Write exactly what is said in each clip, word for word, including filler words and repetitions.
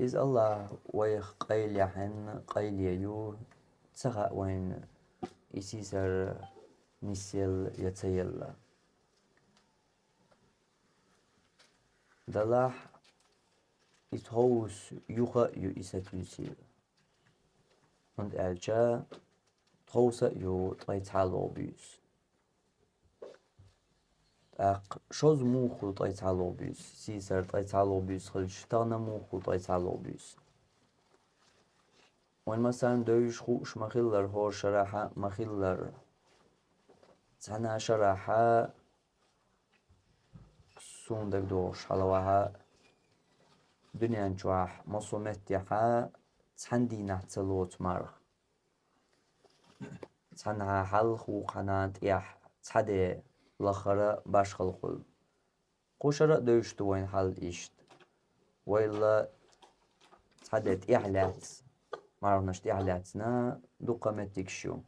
Иза Аллахь вайх къайлаяхьан къайле ю, ца хаьа вайна и сийсар нисъелла я ца елла. Делахь, и тховса юха а ю и сатуьйсийла. ХӀунда аьлча тховса а ю ткъе цхьоалгӀа буьйса. ТӀаккха шозза муха хул ткъе цхьоалгӀа буьйса, сийсар ткъе цхьоалгӀа буьйса хилча, тахана муха хул ткъе цхьоалгӀа буьйса? Вайн массарна девзаш хууш ма-хиллара, хӀора шарахь а ма-хиллара. Цхьана шарахь а, суна дагадогӀуш хьалавахь а, дуьнен чохь массо а меттехь а цхьана дийнахь ца лоцу марха. Цхьанхьа хьалха, вукху хьанна тӀехь цхьа де лаххара башхалла хуьлу. Кху шарахь а девзаш ду вайн хьал иштта. Вайл цхьа де тӀехь лаьцна, марханаш тӀехь лаьцна дуккха меттигаш ю.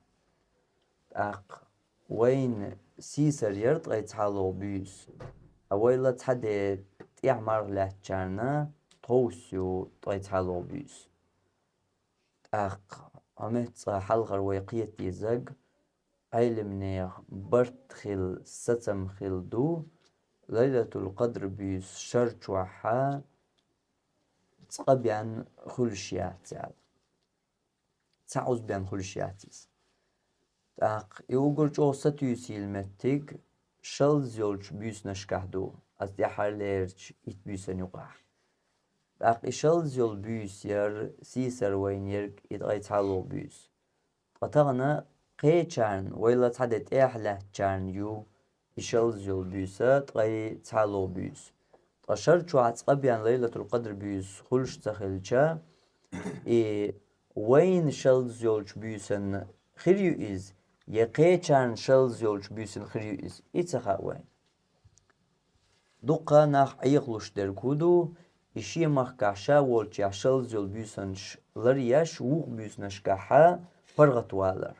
ТӀаккха вайна сийсар яра ткъе цхьоалгӀа буьйса, а вайл цхьа де тӀехь марха лаьцначарна тховса ю ткъе цхьоалгӀа буьйса. ТӀаккха хьо меца хьалхара вай кхета дезарг, Ӏеламнехан барт хилла, сацам хилла ду, Лайлатул-Къадр буьйса шар чохь а цкъа бен хуьлуш яц аьлла. Цхьа Ӏузбен хуьлуш яц иза. ТӀаккха и уггар чӀогӀа сатуьйсийла меттиг шалз йолчу буьйсанашкахь ду, аса тӀаьххьарлерчу итт буьйсан юкъахь. ТӀаккха и шалз йолу буьйса яра сийсар вайна ерг и ткъе цхьоалгӀа буьйса. Ткъа тахана кхечарна, вайл цхьа де тӀехь лаьцначарна ю и шалз йолу буьйса ткъе цхьоалгӀа буьйса. Ткъа шар чохь цкъа бен Лайлатул-Къадр буьйса хуьлуш ца хилча, и вайна шалз йолчу буьйсанна хир ю иза, я кхечарна шалз йолчу буьйсанна хир ю иза, и ца хаьа вайна. Дуккха нах Ӏехалуш дерг хӀун ду, и шен махкахь ша волчохь шалз йолу буьйсанаш ларъеш, вукху буьйсанашкахь паргӀат валар.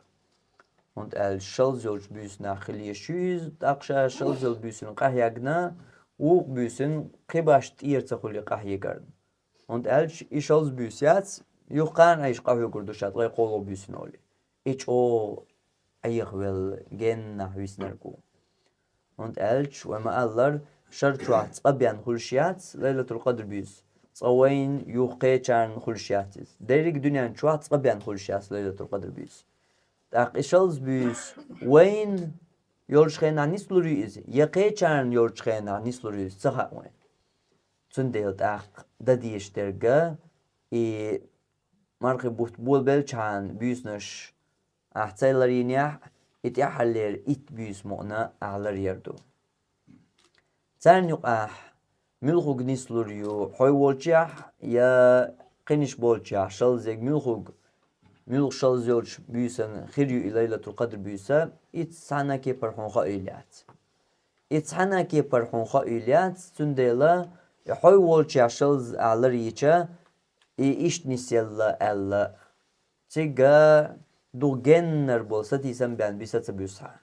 ХӀунда аьлча шалз йолчу буьйсанна хила езаш ю иза, тӀаккха ша шалз йолу буьйсанна къахьегна, вукху буьйсанна кхин башха тӀера ца хуьлий къахьегарна. ХӀунда аьлча и шалз буьйса яц, юха кхана Ӏийша къахьоьгур ду ша ткъе кхоалгӀа буьйсанна олий. И чӀогӀа Ӏехавелла геннахь виснарг ву. ХӀунда аьлча вай ма-аллара, шар чохь цкъа бен хуьлуш яц Лайлатул-Къадр буьйса, цкъа вайна юха кхечарна хуьлуш яц иза. Дерриг дуьнен чохь цкъа бен хуьлуш яц Лайлатул-Къадр буьйса. ТӀаккха и шалз буьйса вайна йолчу хенахь нислур ю иза, я кхечарна йолчу хенахь нислур ю иза, ца хаьа вайна. Цундела тӀаккха дан дезаш дерг и мархи бутт болабеллачхьана буьйсанаш ахь ца ларйинехь, и тӀаьххьарлера итт буьйса мукъана ахь ларъяр ду. Царна юкъахь муьлхарг нислур ю, хьой волчохь я кхиниш болчохь шалзег муьлхарг, муьлха шалз йолчу буьйсанна хир ю и Лайлатул-Къадр буьйса, и цхьана кепара хьуна хаийла яц. И цхьана кепара хьуна хаийла яц, цундела и хьой волчохь шалз ахь ларйича, и иштта нисъелла аьлла, цига дукха геннара болу сатийсам бен биса ца буьсу хьан.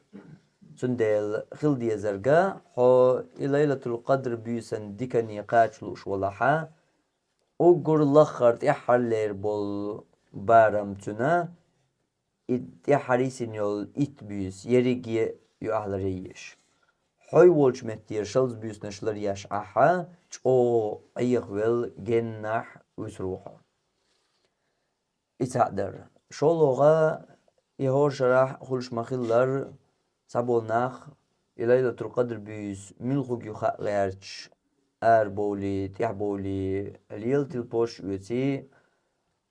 Цундела хила дезарг, хьо и Лайлатул-Къадр буьйсан дикане кхача лууш валахь, уггар лаххара тӀаьххьарлера болу барам цуьнан, и тӀаьххьара йисина йолу итт буьйса, ерриге а ю ахь ларъеш. Хьой волчу меттера шалз буьйсанаш ларъеш ахь, чӀогӀа Ӏехавелла геннахь вуьсур ву хьо. И цхьаъ дара. ШолгӀа, и хӀора шарахь хуьлуш ма-хиллара, цхьаболу нах и Лайлатул-Къадр буьйса муьлхарг ю хаа гӀерташ, арабовлий, тӀаьхьабовлий, лела телефонаш оьций,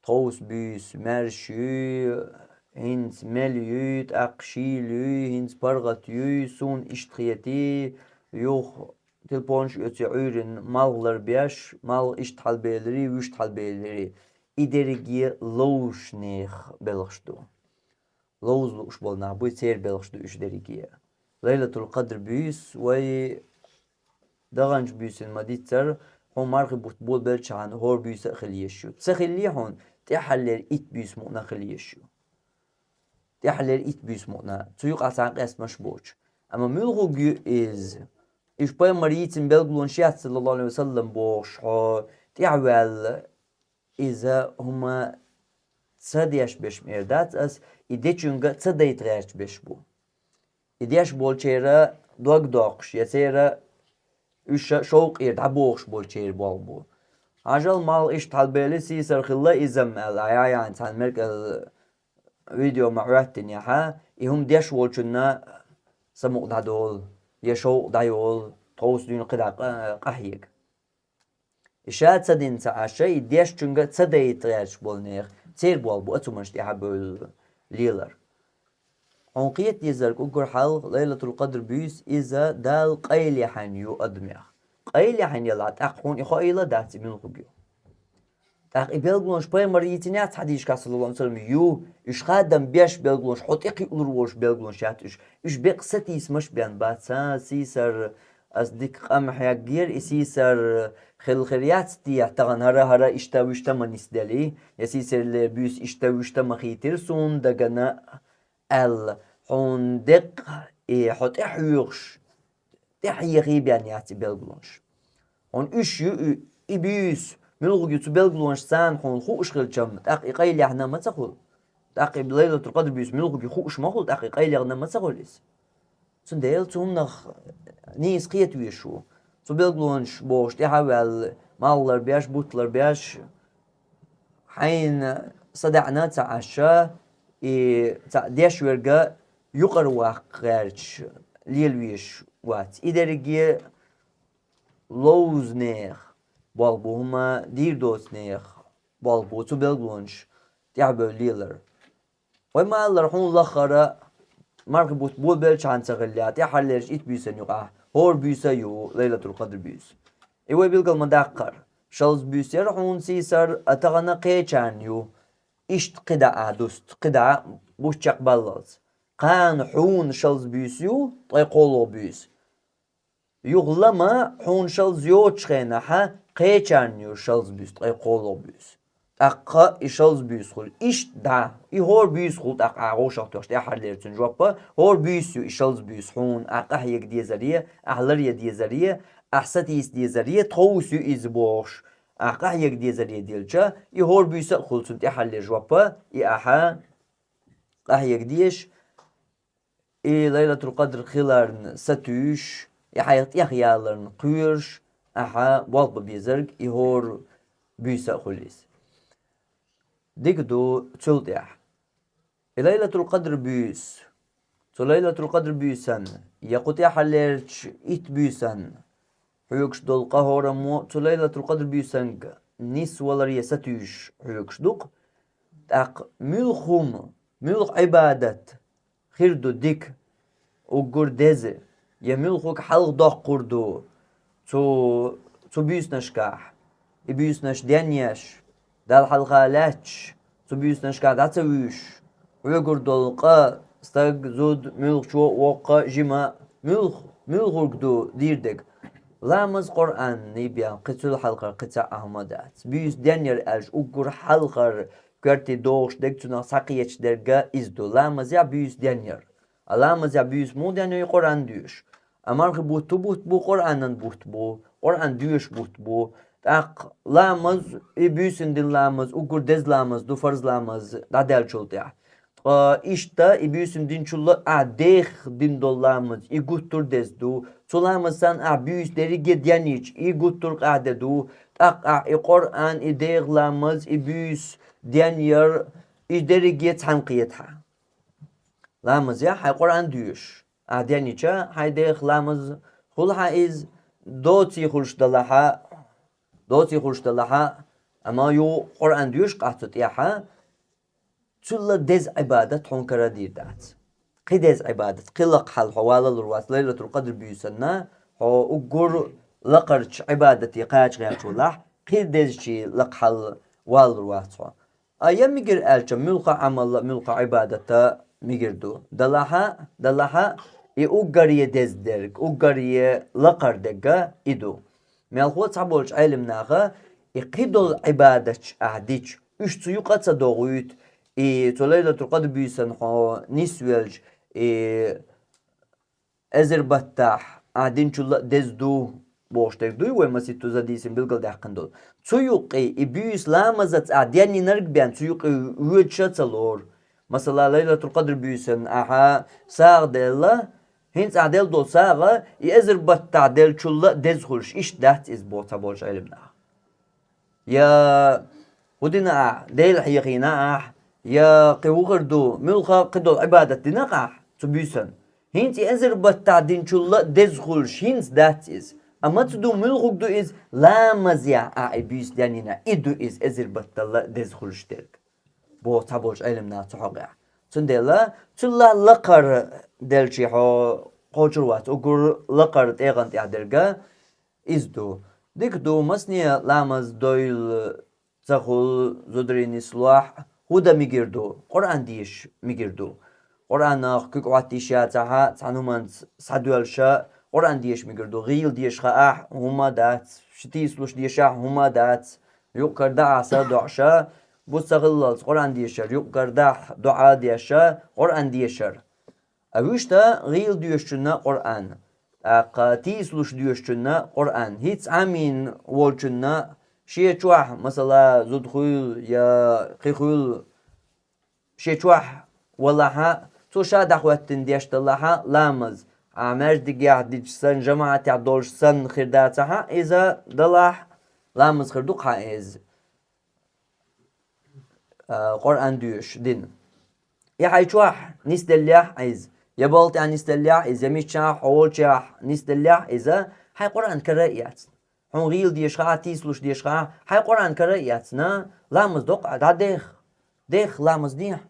тховса буьйса маьрша юй, хӀинца мел юй, тӀаккха шийла юй, хӀинца паргӀат юй, суна иштта хетий, юха телефонаш оьций Ӏуьйранна малх ларбеш, малх иштта хьалабеларий, вуьшта хьалабеларий. И дерриге ловзучу нехан белхаш ду. Ловза лууш болу нах буй, церан белхаш ду уьш дерриге. Лайлатул-Къадр буьйса вай даханчу буьйсанна ма-диццара, хьуна мархи бутт болабеллачхьана хӀора буьйса а хила езаш ю. Ца хиллий хьуна, тӀаьххьарлера итт буьйса мукъана хила езаш ю. ТӀаьххьарлера итт буьйса мукъана, цу юкъахь цхьана къестамаш боцуш. Амма муьлхарг ю иза? Уьш пайхамара йийцина билгалонаш яц, саллаллаху Ӏалайхи ва саллам, бохуш, хьо тӀаьхьаваьлла, Иза хӀума ца деш беш мер дац ас, и дечуьнга ца дайта гӀерташ беш бу. И деш болчеран дог доккхуш, я церан уьш шовкъера дӀабохуш болчеран болх бу. Хьажал, малх иштта хьалбелира, сийсара хилла иза-м аьлла, Ӏа яьхьанца цхьана меркӀал видео ма Ӏоьттинехь, и хӀума деш волчунна самукъа дӀадолу, я шовкъ дӀайолу, тховса дуьйна кхидӀа къа-, къахьега. И ша ца дина ца Ӏаш, и дешчуьнга ца дайта гӀерташ болу нехан, церан болх бу оцу хӀуманаш тӀаьхьа бевлла лелар. Хьуна кхета дезарг уггар хьалха, Лайлатул-Къадр буьйса иза Дала къайлаяхьна ю адамех. Къайлаяхьна елахь, тӀаккха хьуна и хоийла дац, и муьлхарг ю. ТӀаккха и билгалонаш пайхамара йийцинехь цхьа хьадисехь, саллаллаху Ӏалайхи ва саллам, ю, уьш хадам беш билгалонаш хьо тӀекхиалур волуш билгалонаш яц уьш. Уьш бекъа сатийсамаш бен бац, сан сийсара ас дика къам хьеггера, и сийсара хила хир яц те, тахана хӀара-хӀара иштта-вуьшта ма нисделий, я сийсара лер буьйса иштта-вуьшта ма хийтира суна дагана аьлла, хьуна деккъа и хьо тӀехьоьхуш, тӀаьхьехий бен яц и билгалонаш. Хьуна уьш ю, и, и буьйса муьлхарг ю цу билгалонаш царна хьуна хууш хилча-м, тӀаккха и къайлаяхьна ма ца хуьлу. ТӀаккха и Лайлатул-Къадр буьйса муьлхарг ю хууш ма хуьлу, тӀаккха и къайлаяхьна ма ца хуьлу иза. Цундела цу хӀуманах нийса кхета везаш ву. Цу билгалонаш бохуш тӀаьхьа а ваьлла, малх лар беш, бутт лар беш, хьайна садаӀана ца Ӏаш, и ца деш верг юкъара ваккха гӀерташ лела везаш вац. И дерриге ловза нехан болх бу, хӀума дийр доцу нехан болх бу цу билгалонаш тӀаьхьа бевлла лелар. Вай ма-аллара, хьуна лаххара мархи бутт болабелчхьана ца хиллехь, тӀаьххьарлерчу итт буьйсанна юкъахь хӀора буьйса а ю Лайлатул-Къадр буьйса. И вай билгал ма даккхара. Шалза буьйса яра хьуна сийсара, а тахана кхечарна ю. Иштта кхидӀа а дуста, кхидӀа а буьйса чекхбаллалц. Кхана хьуна шалза буьйса ю, ткъе кхоалгӀа буьйса. Юха ла ма хьуна шалза йоцучу хенахь кхечарна ю шалза буьйса, ткъе кхоалгӀа буьйса. ТӀаккха и шалза буьйса хуьлу иштта дӀа, и хӀора буьйса хуьлу тӀаккха Ӏа вовшах тоьхча тӀаьххьарлера цуьнан жоп а, хӀора буьйса ю и шалза буьйса хьуна, ахь къахьега дезаре, ахь ларъян дезаре, ахь сатийса дезаре, тховса ю иза бохуш, ахь къахьега дезаре делча, и хӀора буьйса а хуьлу цунна тӀаьххьарлера жоп а, и ахьа къахьега дезаш, и Лайлатул-Къадр хиларна сатуьйсуш, и хьайх тӀехъяларна кхоьруш, ахьа болх бан безарг и хӀора буьйса а хуьлу иза. Дика ду цул тӀаьхьа. И Лайлатул-Къадр буьйса, цу Лайлатул-Къадр буьйсанна, я кху тӀаьххьарлерчу итт буьйсанна хьоьгуш долу къа хӀораммо цу Лайлатул-Къадр буьйсанга нисваларе сатуьйсуш хьоьгуш ду-кх. ТӀаккха муьлха хӀума, муьлха Ӏибадат хир ду дика, уггар деза, я муьлхарг хьалха доккхур ду цу, цу буьйсанашкахь, и буьйсанаш денъеш, Далла хьалха лаьтташ, цу буьйсанашкахь дӀа ца вуьйшуш, хьоьгур долу къа, стаг, зуда, муьлххачо, воккха, жима, муьлха, муьлхарг ду дийр дерг. Ламаз, Къуръан, и бен кхин цул хьалхара кхин цхьа а хӀума дац. Буьйса денъяр аьлча, уггар хьалхара коьрте догӀуш дерг, цунах схьакхеташ дерг а иза ду. Ламазехь буьйса денъяр. А ламазехь буьйса муха денъю, и Къуръан доьшуш. А мархи бутт бу, бутт бу, Къуръанан бутт бу, Къуръан доьшуш бутт бу. ТӀаккха ламаз, и буьйсанна дина ламаз, уггар деза ламаз ду, фарз ламаз дӀадаьллачул тӀаьхьа. Ткъа иштта и буьйсанна динчул а ахь деха дина долу ламаз, и гуттар а деза ду. Цу ламазца ахь буьйса дерриге а денъйича, и гуттар а къахьде ду. ТӀаккха ахь и Къуръан, и деха ламаз, и буьйса денъяр, и дерриге а цхьаьна кхета хьан. Ламазехь хьайн Къуръан доьшуш ахь денъйича, хьайн деха ламаз хуьлу хьан иза, доций хуьлуш далахь а, доций хуьлуш далахь а, амма юха Къуръан доьшуш ахь цу тӀехь, цул а деза Ӏибадат хьуна карадийр дац. Кхин деза Ӏибадат, кхин лакха хьал хьо валалур вац Лайлатул-Къадр буьйсанна, хьо уггар лакхарчу Ӏибадате кхача гӀерташ валахь, кхин дезачу лакха хьал валалур вац хьо. А я мегар аьлча, муьлхха Ӏамал а, муьлхха Ӏибадат а мегар ду. Далахь а, далахь а, и уггаре деза дерг, уггаре лакхара дерг а и ду. Мелхо а цхьаболчу Ӏелам наха, и кхидолу Ӏибадаташ ахь дича, уьш цу юкъа а ца догӀуьйту, и цу Лайлатул-Къадр буьйсанна хьо нисвелча, и эзар баттахь ахь динчул а деза ду бохуш дерг дуй вай масийтта хӀуза дийцина билгалдаьккхина долу. Цу юкъе и буьйса ламазаца ахь денйинарг бен, цу юкъе воьдуш а ца лору. Масала, Лайлатул-Къадр буьйсанна ахьа сагӀа делла, хӀинца ахь делла долу сагӀа, и эзар баттахь деллачул а деза хуьлуш, иштта дац иза, боху цхьаболчу Ӏеламнаха. Я хӀун дина ахь, Дела хьехийна ахь, я кхин хӀун хир ду, муьлхха кхидолу Ӏибадат дина ахь цу буьйсанна. ХӀинца и эзар баттахь динчул а деза хуьлуш хӀинца дац иза. Амма ца ду, муьлхарг ду иза, ламазехь ахь и буьйса денйина, и ду иза эзар баттал а деза хуьлуш дерг, боху цхьаболчу Ӏеламнаха цу хьокъехь. Цундела цул а лакхара делчи хьо кхочур вац, уггар лакхара тӀегӀан тӀехь дерг а иза ду. Дика ду, масане ламаз дойла ца хуьлу, зударий нислохь, хӀун дан мегар ду? Къуръан деша мегар ду. Къуръанах куьг Ӏотта йиш яцахь а, цхьана хӀуманца схьадоьллуш а, Къуръан деша мегар ду. ГӀийла деша хаахь, хӀума а дац, ши тийсалуш дешахь, хӀума а дац, юкъ-кара дахь а, са а доӀуш а, бус ца хиллалц Къуръан дешар, юкъ-кара дахь, доӀа а деш а, Къуръан дешар. А вуьшта гӀийла доьшучунна Къуръан, тӀаккха тийсалуш доьшучунна Къуръан, хӀинца Ӏамийна волчунна шен чохь, масала, зуда хуьлу я кхин хуьлу, шен чохь валахь а, цо ша дӀахӀоьттина деш далахь а ламаз, ахь маьждигехь дича санна, жамаӀатехь долуш санна хир дацахь а, иза далахь, ламаз хир ду-кх хьан иза. А, Къуръан доьшуш дина. И хьайн чохь нисделлехь а иза, я балха тӀехь нисделлехь а иза, я миччахь хьо волчохь нисделлехь а иза, хьайн Къуръан кара а эцна. Хьуна гӀийла деша хаахь, тийсалуш деша хаахь, хьайн Къуръан кара а эцна, ламаз до-кх ахь, дӀадеха. Деха ламаз, дехьа.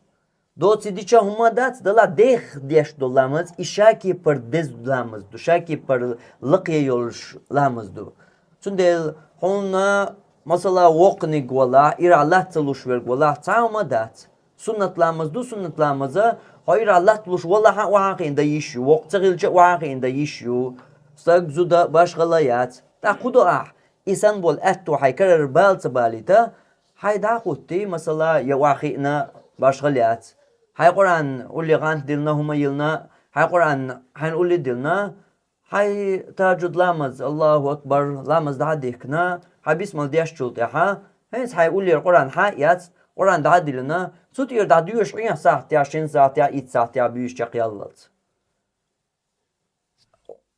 Доций дича хӀума дац, далахь, деха деш долу ламаз, и ша кепара деза ламаз ду, ша кепара лакхе йолуш ламаз ду. Цундела хьуна, масала, воккханиг валахь, ирахь латта ца луш верг валахь, цхьа хӀума дац. Суннат ламаз ду, суннат ламаза хьо ирахь латта луш валахь а, охьа а хиъна дан йиш ю, воккха ца хилча а, охьа а хиъна дан йиш ю. Стаг, зуда башхалла яц. ТӀаккха хӀун до ахь? И санна болу аьтто хьайн карара бала ца балийта, хьайн дӀа а хӀуттий, масала, я охьахиъна, башхалла яц. Хьайн Къуръан улле гӀант диллина, хӀума йиллина, хьайн Къуръан хьайна улле диллина, хьайн тахӀажжуд ламаз, Аллаху акбар, ламаз дӀа а дихкина, хьайн бисмал дешначул тӀаьхьа, хӀинца хьайн уллера Къуръан хьа а эцна, Къуръан дӀа а диллина, цу тӀера дӀадоьшу Ӏеха сахьтехь, шина сахьтехь, итт сахьтехь буьйса чекхъяллалц.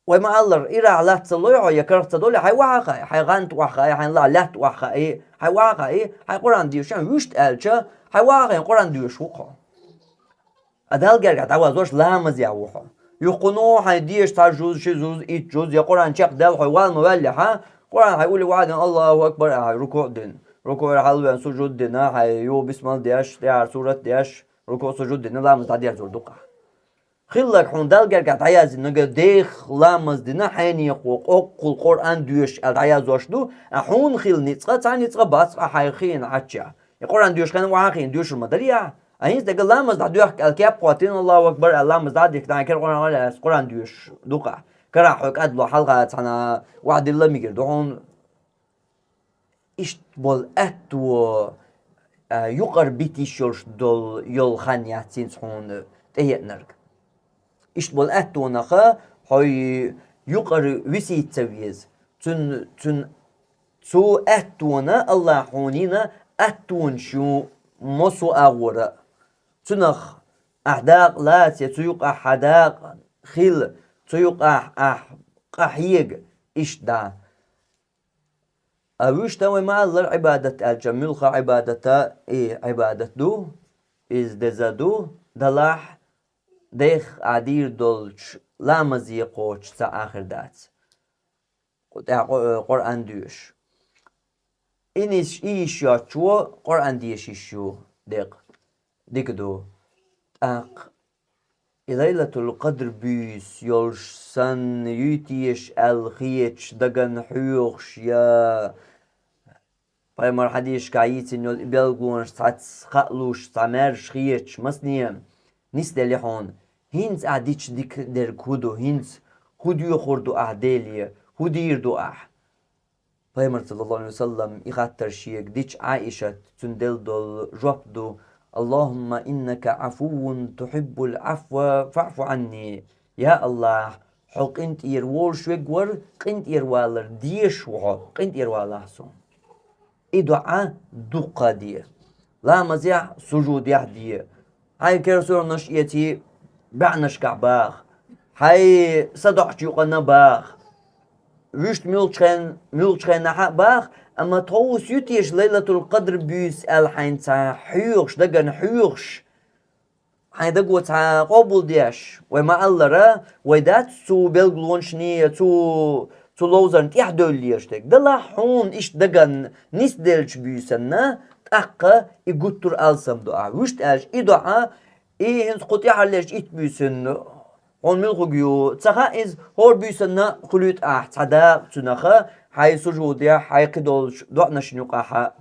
Вай ма-аллара, ирахь латта ца лой хьо, я карах ца долий, хьайн охьа а хаий, хьайн гӀант охьа а хаий, хьайн ла-, лаьтта охьа а хаий, хьайн охьа а хаий, хьайн Къуръан доьшуш, вуьшта аьлча, хьайн охьа а хаийна Къуръан доьшуш ву-кх хьо. А Далла гергахь дӀавазош ламазехь ву хьо. Юххуно хьайн деша цхьа жуз, ши жуз, итт жуз, я Къуръан чекхдаьлла хьо вала ма ваьллехь а, Къуръан хьайн улле охьадина, Аллаху акбар, ахьа рукуъ дина. РукуӀера хьалавеана сужуд дина, хьайн юха бисмал деш, тӀаьхьара сурат деш, рукуъ, сужуд дина, ламаз дӀадерзор ду-кх ахь. Хилларг хьуна Далла гергахь дӀаяздина, нагахь деха ламаз дина хьенехо, къоккхула Къуръан доьшу аьлла дӀаязъеш ду, а хьуна хилла ницкъ, цхьа ницкъ бац-кх хьайх хиъна Ӏаччехь. И Къуръан доьшу хенахь охьа а хиъна доьшур ма дарий ахь. А хӀинца дага ламаз дӀадоьхку аьлла кеп кхоьттина, Аллаху акбар аьлла, ламаз дӀа а дихкина, хьайн кара Къуръан а лаьцна, Къуръан доьшуш ду-кх ахь. Карахь хьо кӀадало хьалха цхьана охьадилла мегар ду хьуна. Иштта болу аьтто, а, юкъара бита йиш йолуш долу, йолу хан яц хӀинца хьуна тӀееанарг. Иштта болу аьттонах хьо юкъара висийта ца веза. Цун, цун, цу аьттона Аллахьа хьуна йина аьттонаш ю массо а агӀора а. Цунах ахь дакъа лаца, я цу юкъахь хьан дакъа хила, цу юкъахь ахь къахьега, иштта дӀа. А вуьшта вай ма-аллара, Ӏибадат аьлча, муьлхха Ӏибадата и Ӏибадат ду, иза деза ду, далахь, деха ахь дийр долчу ламазе кхочуш ца Ӏа хир дац. Кху тӀехь Къу-, Къуръан доьшу. И нис-, и йиш йоцчо Къуръан деша йиш ю декъа. Дика ду. ТӀаккха и Лайлатул-Къадр буьйса йолуш санна юй теша аьлла хеташ, дагана хьоьхуш, я пайхамар хьадисашкахь йийцина йолу и билгалонаш цхьацца хаалуш, цхьа маьрша хеташ, масане нисделла хьуна. ХӀинца ахь дича дика дерг хӀун ду? ХӀинца хӀун доьхур ду ахь Деле? ХӀун дийр ду ахь? Пайхамар, саллаллаху Ӏалайхи ва саллам, и хаттар шега дича, Ӏаишат, цунна делла долу жоп ду: «Аллахумма иннака Ӏафуввун тухьиббул Ӏафва фаӀфу Ӏанни». Я Аллахь, хьо къинтӀера волуш верг вара, къинтӀера валар дезаш ву хьо, къинтӀера валахь суна. и доӀа дукха де. Ламазехь, сужудехь де. Хьайн керсонаш эций баьӀнашкахь баха. Хьайн садоӀучу юкъана баха. Вуьшта муьлххачу хен-, муьлххачу хенахь а баха, амма тхо вуьсу ю теша Лайлатул-Къадр буьйса аьлла хьайна цхьа хьоьхуш, дагана хьоьхуш, хьайн даго цхьа къобалдеш, вай ма-аллара, вай дац цу белгалонашний, цу, цу ловзарна тӀаьхьадевллера дерг. Делахь хьуна иштта дагана нисделлачу буьйсанна, тӀаккха и гуттар а алсам ду ахь. Вуьшта аьлча, и доӀа, и хӀинца кху тӀаьхьарлерчу итт буьйсанна хьуна муьлхарг ю ца хаьа иза, хӀора буьйсанна хуьлуьйту ахь цхьа дакъа цуьнах, хьайн сужудехь, хьайн кхидолчу доӀанашна юкъахь а.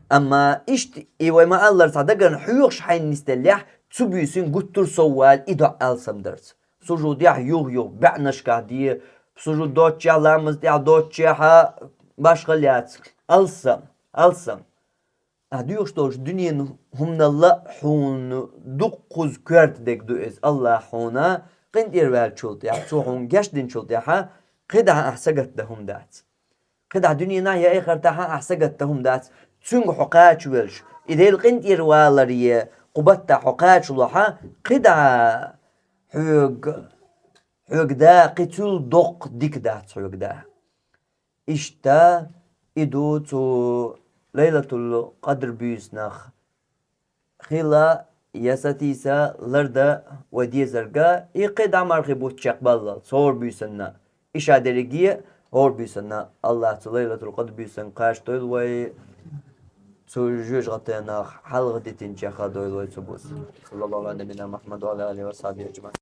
Амма иштта и вай ма-аллара цхьа дагана хьоьхуш хьайна нисделлехь, цу буьйсанна гуттар а сов вала и доӀа алсам дарца. Сужудехь юх-юха, баьӀнашкахь де, сужуд доцучехь, ламаз тӀехь доцучехь а башхалла яц. Алсам, алсам. Ахь доьхуш долчу дуьненан хӀуманалла а хьуна дуккхаза коьрта дерг ду иза. АллахӀа хьуна къинтӀера ваьллачул тӀаьхьа, Цо хьуна гечдинчул тӀаьхьа, кхидӀа ахь сагатдан хӀума дац. КхидӀа дуьненахь я эхартахь ахь сагатдан хӀума дац. Цуьнга хьо кхачавелча, и Дела къинтӀера валаре кху баттахь хьо кхачалахь, кхидӀа хьоьга, хьоьга да кхин цул доккха дика дац хьоьга да. Иштта и ду цу Лайлатул-Къадр буьйсанах хила я сатийса лардан вай дезарг, и кхидӀа мархи бутт чекхбаллалц, хӀора буьйсанна. И ша дерриге а хӀора буьйсанна. АллахӀа цу Лайлатул-Къадр буьйсанна кхачадойла вай, цу жоьжахатенах хьалха дитинчех а дойла вай цу буса. Саллаллаху Ӏала набийина Мухьаммад ва Ӏала алихи ва сахьбихи ажмаӀин.